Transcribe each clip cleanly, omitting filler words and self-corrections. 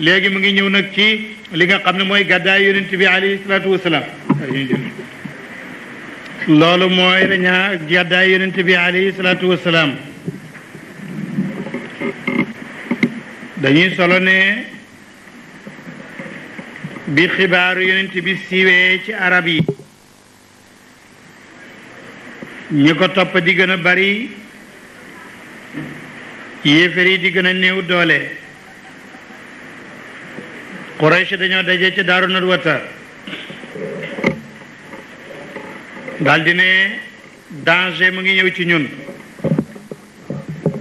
léegi mu ngi ñëw nag ci li nga xam ne mooy gàddaay yonent bi alayhi salaatu wasalaam loolu mooy dañaa gàddaay yonent bi alayhi salaatu wasalaam dañuy solo ne bi xibaaru yonent bi siiwee ci arab yi ñi ko topp di gën a bari yéefar yi di gën a néew doole Quraysh dañoo daje ci Daaru Nadwata daldi ne danger mu ngi ñëw ci ñun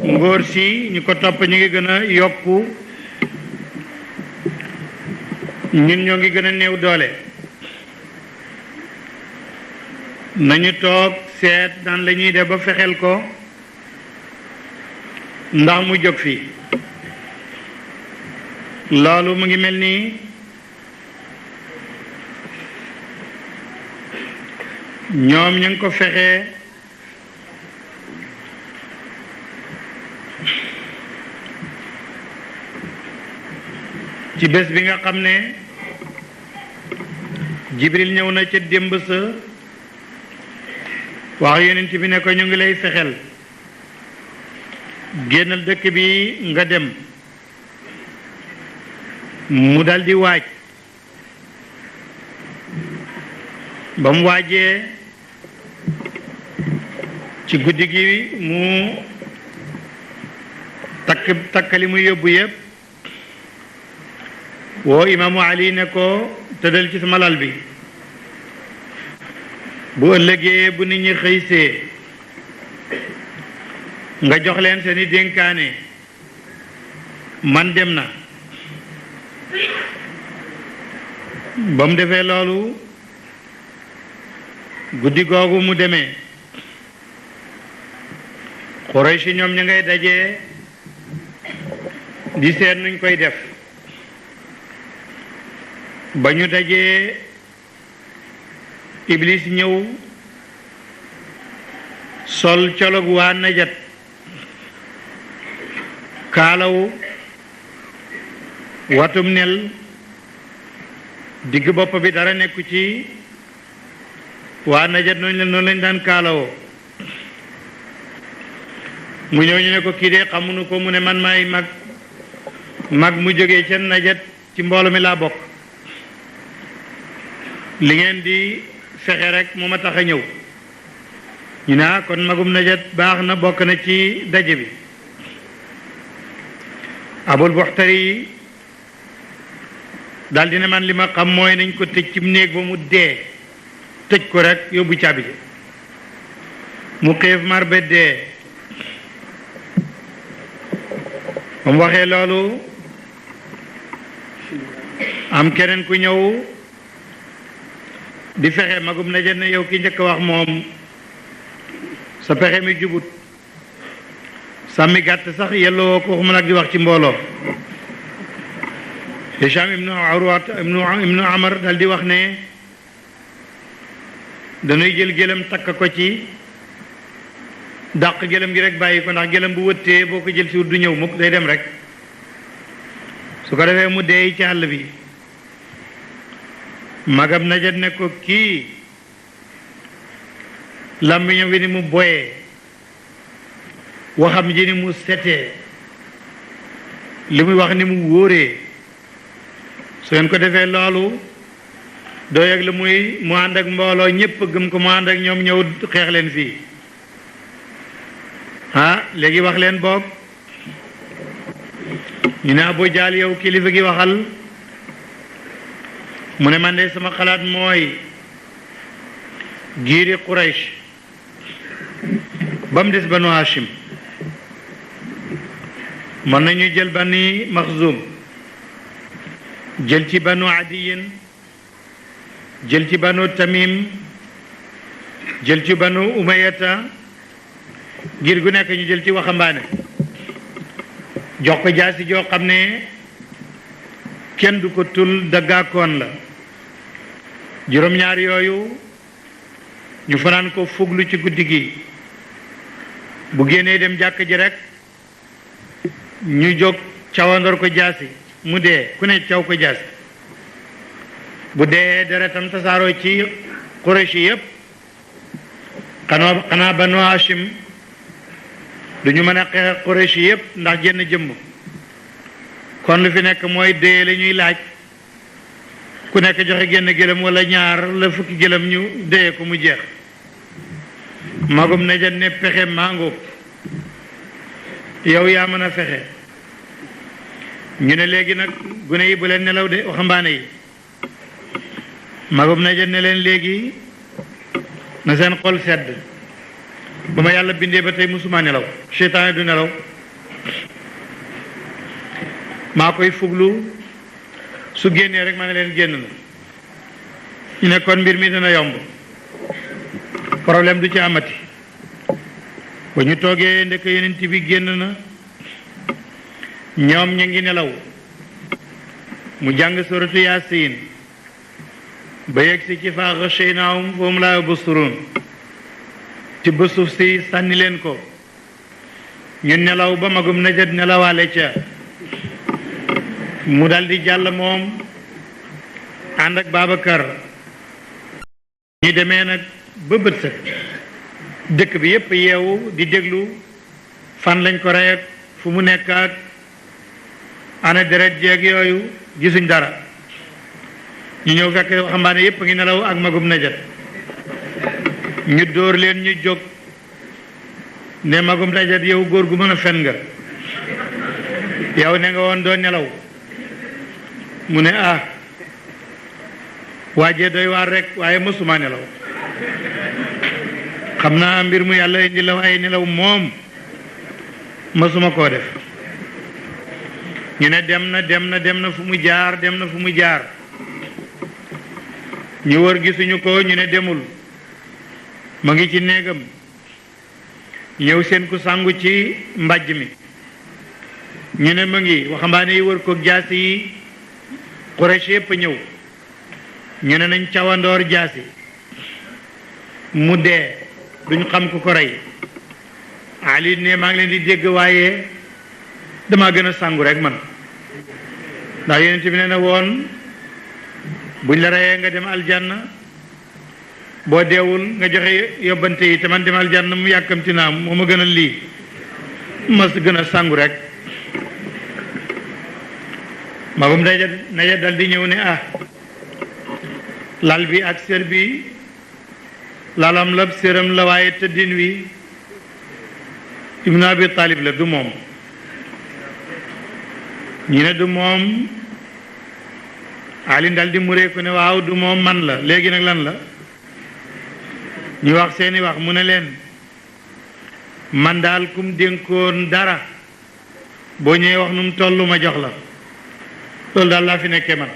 ngóor si ñu ko topp ñu ngi gën a yokku ñun ñoo ngi gën a néew doole nañu toog seet nan la ñuy def ba fexeel ko ndax mu jóg fi loolu mu ngi mel ni ñoom ñu ngi ko fexee ci bés bi nga xam ne Jibril ñëw na ca démb sa wax yonent bi ne ko ñu ngi lay fexeel génnal dëkk bi nga dem mu daldi waaj ba mu waajee ci guddi gi mu takk li mu yóbbu yépp woo imaamu Ali ne ko tëddal ci sama lal bi bu ëllëgee bu nit ñi xëysee nga jox leen seeni dénkaane man dem na ba mu defee loolu guddi googu mu demee Quraysh ñoom ña ngay dajee di seet nuñ koy def ba ñu dajee Iblis ñëw sol colog waa Najat kaalaw watum nel digg bopp bi dara nekku ci waa Najat noonu lañ daan kaalawoo mu ñëw ñu ne ko kii de xamuñu ko mu ne man maay mag mu jógee ca Najat ci mbooloo mi laa bokk li ngeen di fexe rek moo ma tax a ñëw ñu ne kon magum Najat baax na bokk na ci daje bi Abul Buxtari daldi ne man li ma xam mooy nañ ko tëj ci néeg ba mu dee tëj ko rek yóbbu caabi ji mu xiif mar ba dee ba mu waxee loolu am keneen ku ñëw di fexe magum Najat ne yow ki njëkk wax moom sa pexe mi jubut sàmmi gàtt sax yelloo ko waxuma nag di wax ci mbooloo Hisham ibnu Urwa ibnu Amar dal di wax ne dañuy jël gëlëm takk ko ci dàq gëlëm gi rek bàyyi ko ndax gëlëm bu wëttee boo ko jël si wut du ñëw mukk day dem rek su ko defee mu deey ci àll bi magam Najat ne ko kii làmmiñam wi ni mu boyee waxam ji ni mu setee li muy wax ni mu wóoree su ngeen ko defee loolu doo yëg la mu ànd ak mbooloo ñépp gëm ko mu ànd ak ñoom ñëw xeex leen fii léegi wax leen boog ñu ne Abu Jahl yow kilifa gi waxal mu ne man de sama xalaat mooy giiri Quraysh ba mu des Banu Hashim mën nañu jël Bani Maxzum jël ci Banu Adiyin jël ci Banu Tamim jël ci Banu Umayata ngir gu nekk ñu jël ci waxambaane jox ko jaasi joo xam ne kenn du ko tul daggaakoon la juróom-ñaar yooyu ñu fanaan ko fuglu ci guddi gi bu génnee dem jàkk ji rek ñu jóg cawandoor ko jaasi mu dee ku ne caw ko jaasi bu dee deretam tasaaroo ci Quraysh yépp xanaa Banu Hashim duñu mën a xeex Quraysh yépp ndax jenn jëmm kon lu fi nekk mooy dee la ñuy laaj ku nekk joxe génn gëlëm wala ñaar la fukki gëlëm ñu dee ko mu jeex magum Najat ne pexe mango yow yaa mën a fexe ñu ne léegi nag gune yi bu leen nelaw de waxambaane yi magum Najat ne leen léegi na seen xol sedd ba ma yàlla bindee ba tey musuma nelaw seytaane du nelaw maa koy fuglu su génnee rek ma ne leen génn na ñu ne kon mbir mi dina yomb problème du ci amati ba ñu toogee ndek yonent bi génn na ñoom ña ngi nelaw mu jàng suratu Yaasin ba yegg si ci fa ghashaynaahum fa hum laa yubsiruun ci ba suuf si sànni leen ko ñu nelaw ba magum Najat nelawaale ca mu daldi jàll moom ànd ak Babacar ñu demee nag ba bët set dëkk bi yépp yeewu di déglu fan lañ ko rey ak fu mu nekk ak ana deret jeeg yooyu gisuñ dara ñu ñëw fekk waxambaane yépp a ngi nelaw ak magum Najat ñu dóor leen ñu jóg ne magum Najat yow góor gu mën a fen nga yow ne nga woon doo nelaw mu ne waajee doy waar rek waaye mësuma nelaw xam naa mbir mu yàlla indi la ay nelaw moom mësuma koo def ñu ne dem na fu mu jaar ñu wër gisuñu ko ñu ne demul ma ngi ci néegam ñëw seen ku sangu ci mbàjj mi ñu ne ma ngi waxambaane yi wër ko jaasi yi Quraysh yépp ñëw ñu ne nañ cawandoor jaasi mu dee duñ xam ku ko rey Ali ne maa ngi leen di dégg waaye damaa gën a sangu rek man ndax yonent bi nee na woon buñ la reyee nga dem aljanna boo deewul nga joxe yóbbante yi te man dem aljanna mu yàkkamti naa moo ma gën a lii mas gën a sangu rek magum Najat dal di ñëw ne lal bi ak sér bi lalam la séram la waaye tëddin wi Ibnu Abi Talib la du moom ñu ne du moom Ali dal di muree ko ne waaw du moom man la léegi nag lan la ñu wax seeni wax mu ne leen man daal kum dénkoon dara boo ñëwee wax nu mu tollu ma jox la loolu daal laa fi nekkee man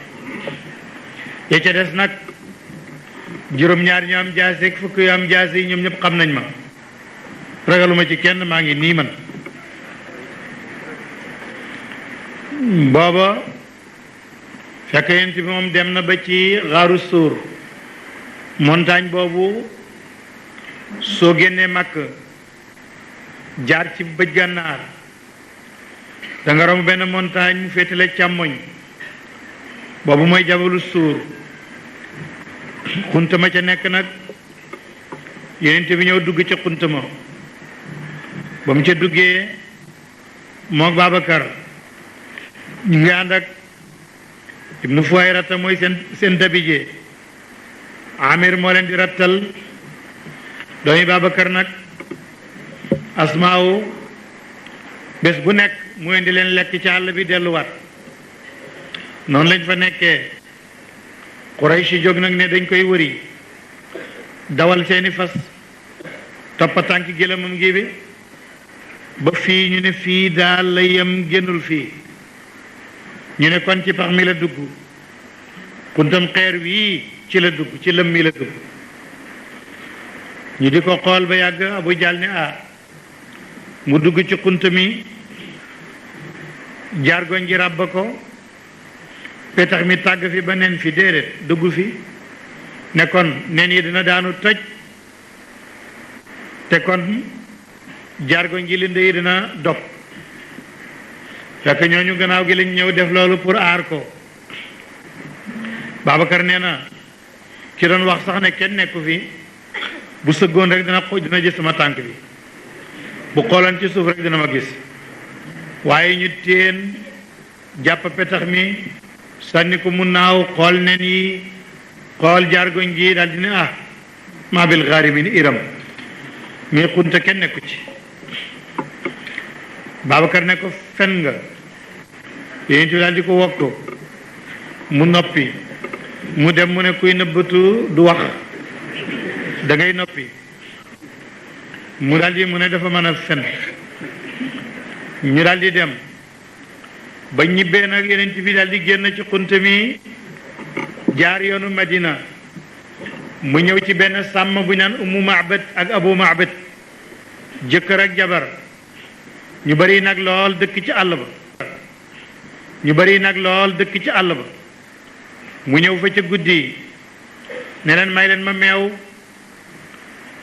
ya ca des nag juróom-ñaar ñu am jaasi ak fukk yu am jaasi yi ñoom ñëpp xam nañ ma ragaluma ci kenn maa ngi nii man booba fekk yent bi moom dem na ba ci xaaru suur montagne boobu soo génnee Makk jaar ci bëj gànnaar da nga romb benn montagne mu féetale càmmoñ boobu mooy jabalu suur xunta ma ca nekk nag yonent bi ñëw dugg ca xunta ma ba mu ca duggee mook Babacar ñu ngi ànd ak ibnu Fuwayrata mooy seen dabije Amir moo leen di rattal doomi Babacar nag Asmaaw bés bu nekk mu indi leen lekk ci àll bi delluwaat noonu lañ fa nekkee Quraysh jóg nag ne dañ koy wëri dawal seeni fas toppa tànki gëlëmam gi bi ba fii ñu ne fii daal la yem génnul fii ñu ne kon ci pax mi la dugg kuntam xeer wii ci la dugg ci lëm mi la dugg ñu di ko xool ba yàgg Abu Jahl ne mu dugg ci xunt mi jargoñ ji ràbb ko petax mi tàgg fi ba nen fi déedéet dugg fi ne kon nen yi dina daanu toj te kon jargoñ ji linde yi dina dog fekk ñooñu gannaaw gi lañ ñëw def loolu pour aar ko. Babacar nee na ki doon wax sax ne kenn nekku fi bu sëggoon rek dina gis sama tànk bi, bu xoolan ci suuf rek dina ma gis, waaye ñu téen jàpp petax mi sànni ko mu naaw, xool nen yi, xool jargoñ gi, daal di ne maa bil ghaarimin iram mi xunta kenn nekku ci. Babacar ne ko fen nga. yéen it daal di ko wokk mu noppi, mu dem mu ne kuy nëbbatu du wax, da ngay noppi. mu daal di mu ne dafa mën a fen. ñu daal di dem ba ñibbee nag yeneen bi daal di génn ci xunte mi jaar yoonu Madina. mu ñëw ci benn sàmm bu naan Ummu Ma'bad ak Abu Ma'bad, jëkkër ak jabar. ñu bari nag lool dëkk ci àll ba. mu ñëw fa ca guddi ne leen may leen ma meew.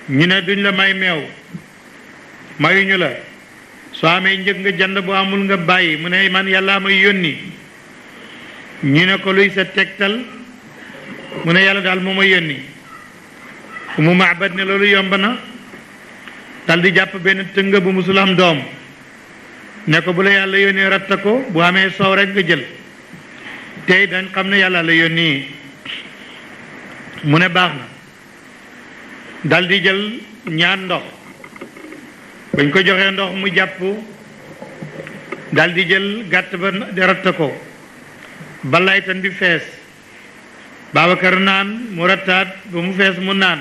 ñu ne duñ la may meew, mayuñu la, soo amee njëg nga jënd, bu amul nga bàyyi. mu ne man yàlla may yónni. ñu ne ko luy sa tegtal? mu ne yàlla daal moo ma yónni. Umu Ma'bad ne loolu yomb na, dal di jàpp benn tëng bu musul am doom ne ko bu la yàlla yónnee ratta ko, bu amee soow rek nga jël, tey dañ xam ne yàlla la yónni. mu ne baax na, dal di jël ñaan ndox. bañ ko joxee ndox mu jàpp, dal di jël gàtt ba ratta ko, balaytan bi fees. Babacar naan, mu rattaat ba mu fees mu naan,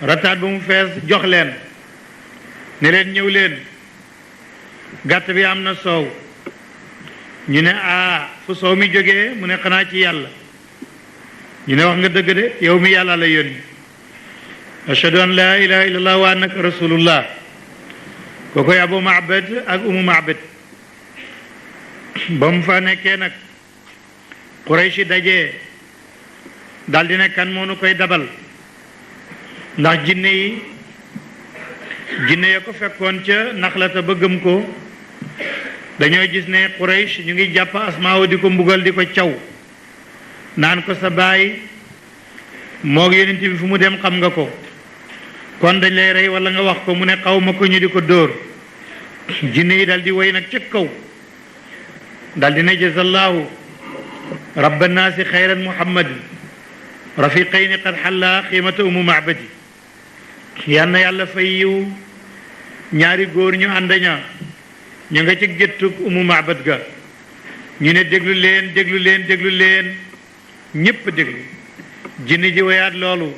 rattaat ba mu fees jox leen ne leen ñëw leen, gàtt bi am na soow. ñu ne fu soow mi jógee? mu ne xanaa ci yàlla. ñu ne wax nga dëgg de, yow mi yàlla la yónni. ashhadu an laa ilaha illallah wa annaka rasulullah. kookoy Abu Ma'bad ak Umu Ma'bad. ba mu fa nekkee nag Quraysh dajee daldi ne kan moo nu koy dabal, ndax jinne ya ko fekkoon ca Naxlata ba gëm ko dañoo gis ne Quraysh ñu ngi jàpp Asmaaw di ko mbugal, di ko caw, naan ko sa baay moo yonent bi fu mu dem xam nga ko, kon dañ lay rey wala nga wax ko. mu ne xaw ma ko, ñu di ko dóor. jinne yi dal di woy nag ca kaw, dal di ne jazallahu rabba naasi xayran muhammad rafiqayni qad xalla xiimata Umu Ma'bad. yal na yàlla fay yiw ñaari góor ñu àndaña, ñu nga ci géttug Umu Ma'bad ga. ñu ne déglu leen, déglu leen, déglu leen, ñépp déglu. jinne ji woyaat loolu,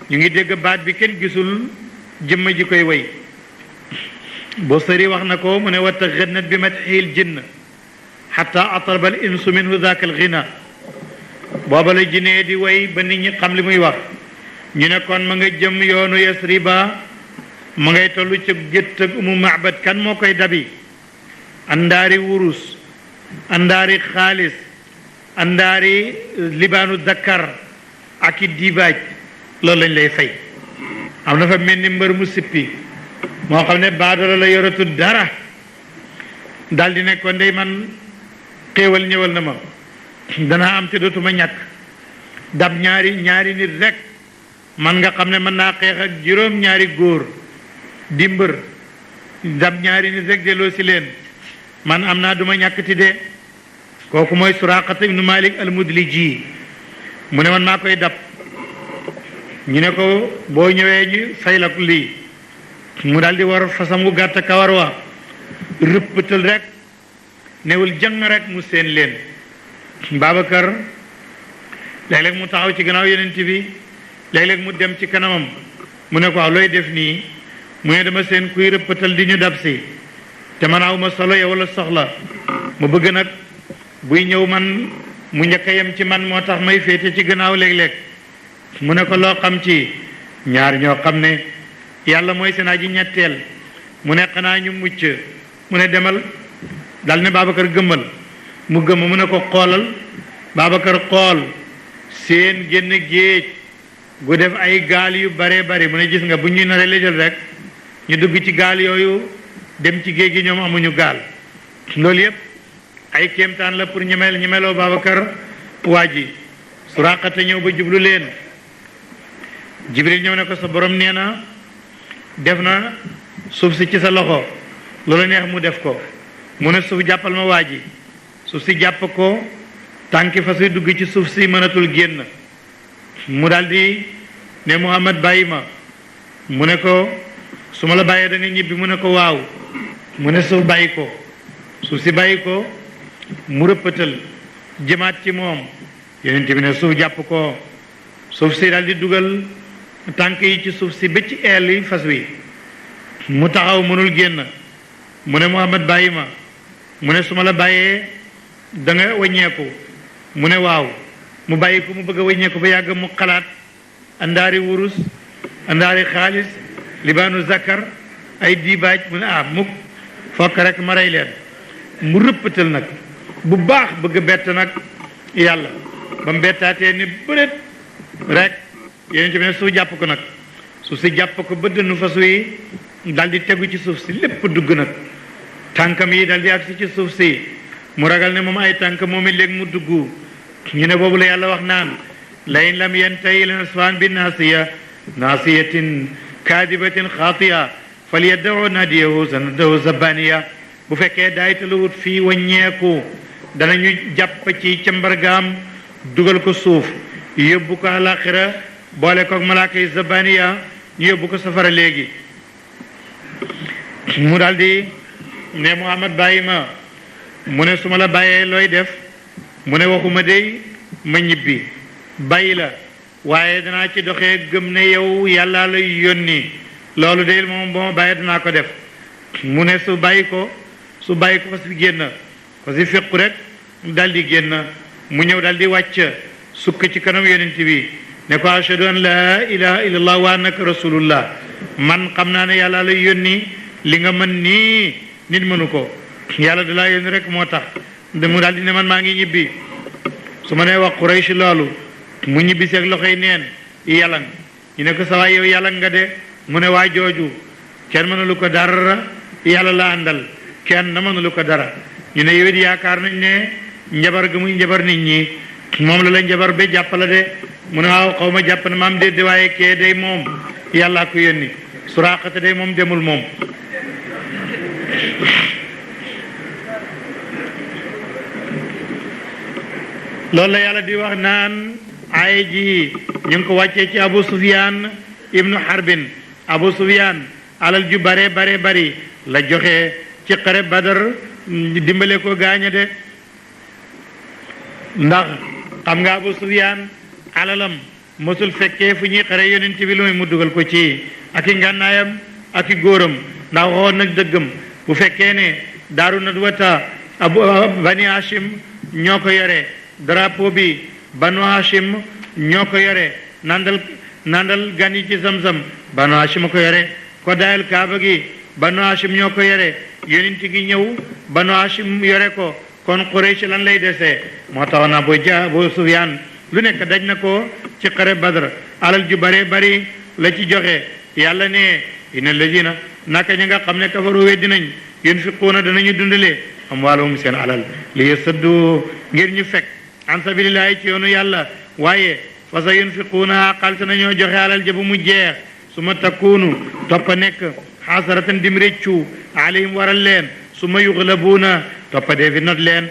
ñu ngi dégg baat bi kenn gisul jëmm ji koy way. Busiri wax na ko, mu ne wa taghannat bi madhil jinn xatta atraba al insu minhu dhaka al ghina. booba la jinne di way ba nit ñi xam li muy wax. ñu ne kon ma nga jëm yoonu Yasriba, ma ngay tollu ca gétt ak Umu Ma'bad. kan moo koy dabi? àndaari wurus, àndaari xaalis, àndaari libaanu Dakar ak i dibaaj, loolu lañ lay fay. am na fa mel ni mbër mu sippi moo xam ne baadoola la yoratu dara, daldi ne ko ndey man xéewal ñëwal na ma, danaa am te dootuma ñàkk. dab ñaari nit rek, man nga xam ne mën naa xeex ak juróom ñaari góor di mbër, dab ñaari nit rek delloo si leen, man am naa duma ñàkkati de. kooku mooy Suraqata ibnu Malik al-Mudliji. mu ne man maa koy dab. ñu ne ko boo ñëwee ñu fay la lii. mu daal di war fasam wu gàtt kawar wa, rëppatal rek, newul jàng rek mu seen leen. Babacar léeg-léeg mu taxaw ci gannaaw yonent bi, léeg-léeg mu dem ci kanamam. mu ne ko waaw looy def nii? mu ne dama seen kuy rëppatal di ñu dab si, te man aw ma solo yow la soxla, mu bëgg nag buy ñëw man mu njëkk a yem ci man, moo tax may féete ci gannaaw léeg-léeg. mu ne ko loo xam ci ñaar ñoo xam ne yàlla mooy seen aji ñetteel? mu ne xanaa ñu mucc. mu ne demal. dal ne Babacar gëmmal. mu gëmm. mu ne ko xoolal. Babacar xool seen génn géej gu def ay gaal yu bare bari. mu ne gis nga bu ñuy naree la jël rek ñu dugg ci gaal yooyu dem ci géej gi, ñoom amuñu gaal. loolu yëpp ay kéemtaan la pour ñemeloo Babacar waa ji. Suraqata ñëw ba jublu leen Jibril ñëw ne ko sa borom nee na def na suuf si ci sa loxo loolu neex mu def ko mu ne suuf jàppal ma waa ji suuf si jàpp ko tànki fa suy dugg ci suuf si mënatul génn mu daldi ne Muhammad bàyyi ma mu ne ko su ma la bàyyee da nga ñibbi mu ne ko waaw mu ne suuf bàyyi ko suuf si bàyyi ko mu rëppatal jëmaat ci moom yonent bi ne suuf jàpp ko suuf si daldi dugal tànk yi ci suuf si ba ci eel yi fas wi mu taxaw mënul génn mu ne Muhammad bàyyi ma mu ne su ma la bàyyee da nga wàññeeku mu ne waaw mu bàyyi ko mu bëgg a wàññeeku ba yàgg mu xalaat àndaari wurus àndaari xaalis libaanu zakar ay diibaaj mu ne mukk fokk rek ma rey leen mu rëppatal nag bu baax bëgg bett nag yàlla ba mu bettaatee ni bëreet rek yonent bi ne suuf jàpp ko nag suuf si jàpp ko ba dënnu fas yi daldi tegu ci suuf si lépp dugg nag tànkam yi daldi agsi ci suuf si mu ragal ne moom ay tànk moom it léegi mu dugg ñu ne boobu la yàlla wax naan la in lam yantahi al-insaan bi naasiyatin kaadibatin xaatiya falyad'u naadiyahu sanadahu zabaniya bu fekkee daaytaluwut fii waññeeku danañu jàpp ci càmbargaam dugal ko suuf yóbbu ko àlaxira boole ko malaaka yi zabaniya ñu yóbbu ko safara léegi mu daldi ne Muhammad bàyyi ma mu ne su ma la bàyyee looy def mu ne waxuma dey ma ñibbi bàyyi la waaye danaa ci doxee gëm ne yow yàlla lay yónni loolu de moom ba ma bàyyee danaa ko def mu ne su bàyyi ko fas fi génn fas fi féqu rek daldi génn mu ñëw daldi wàcc sukk ci kanam yonent bi ne ko ashhadu an laa ilaha illallah wa annaka rasulullah man xam naa ne yàlla lay yónni li nga mën nii nit mënu ko yàlla da laa yónni rek moo tax mu daldi ne man maa ngi ñibbi su ma nee wax Quraysh loolu mu ñibbi seeg loxoy neen yalang ñu ne ko sawaay yow yalang nga de mu ne waa jooju kenn mënulu ko dara yàlla la àndal kenn na mënulu ko dara ñu ne yow it yaakaar nañ ne njabar ga muy njabar nit ñi moom la njabar ba jàppala de mu ne waaw xaw ma jàpp ne maam de waaye kee day moom yàllaa ko yónni Suraqata day moom demul moom loolu la yàlla di wax naan aaya ji ñu ngi ko wàccee ci Abu Sufyan ibnu Harbin Abu Sufyan alal ju bare bari la joxe ci xare Badar dimbale ko gaaña de ndax xam nga Abu Sufyan alalam mosul fekkee fu ñuy xare yonent bi lu muy mu dugal ko ci ak i ngànnaayam ak i góoram ndax waxoon nag dëggam bu fekkee ne Daaru Nadwata abu Bani Hashim ñoo ko yore drapeau bi Banu Hashim ñoo ko yore nandal gan yi ci Zamzam Banu Hashim ko yore ko daayal Kaaba gi Banu Hashim ñoo ko yore yonent gi ñëw Banu Hashim yore ko kon Quraysh lan lay desee moo tax na Abu Sufyaan lu nekk daj na ko ci xare Badr alal ju bare bari la ci joxe yàlla ne inna lazina naka ña nga xam ne kafaru weddi nañ yunfiquuna danañu dundale amwaalahum seen alal li yasaddu ngir ñu fekk an sabilillahi ci yoonu yàlla waaye fa sa yunfiquuna xaalis nañoo joxe alal ja bu mu jeex su ma takkuunu toppa nekk xasaratan dim réccu alayhim waral leen su ma yuxlabuuna toppa dee fi not leen